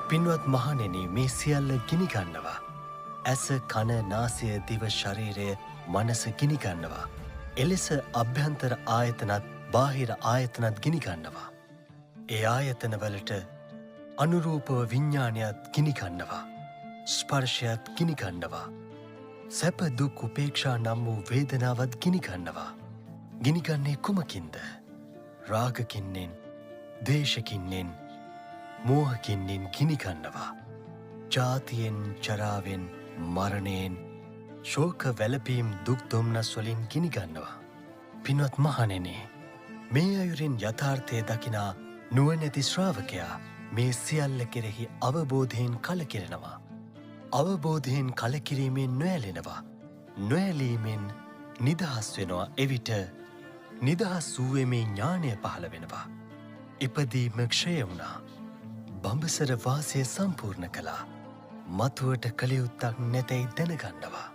පින්වත් මහණෙනි, මේ සියල්ල ගිනි ගන්නවා. ඇස, කන, නාසය, දිව, ශරීරය, මනස ගිනි ගන්නවා. එලෙස අභ්‍යන්තර ආයතනත් බාහිර ආයතනත් ගිනි ගන්නවා. ඒ ආයතන වලට අනුරූපව විඥානයත් ගිනි ගන්නවා. ස්පර්ශයත් ගිනි ගන්නවා. සැප දුක් උපේක්ෂා නම් වූ වේදනාවත් ගිනි ගන්නවා. ගිනි ගන්නේ කුමකින්ද? රාගකින්නෙන්, ද්වේෂකින්නෙන්, මෝහකින්නෙන් ගිනි ගන්නවා. ජාතියෙන්, ජරාවෙන්, මරණයෙන්, ශෝක වැළපීම් දුක් දුම්නස් වලින් ගිනි ගන්නවා. පින්වත් මහණෙනි, මේ අයුරින් යථාර්ථය දකිනා නුවණැති ශ්‍රාවකයා මේ සියල්ල කෙරෙහි අවබෝධයෙන් කලකිරෙනවා. අවබෝධයෙන් කලකිරීමෙන් නොඇලෙනවා. නොඇලීමෙන් නිදහස් වෙනවා. එවිට නිදහස් වූයේ මේ ඥානය පහළ වෙනවා. ඉපදීම ක්ෂය වුණා. බඹසර වාසය සම්පූර්ණ කළා. මතුවට කළ යුත්තක් නැතැයි දැනගන්නවා.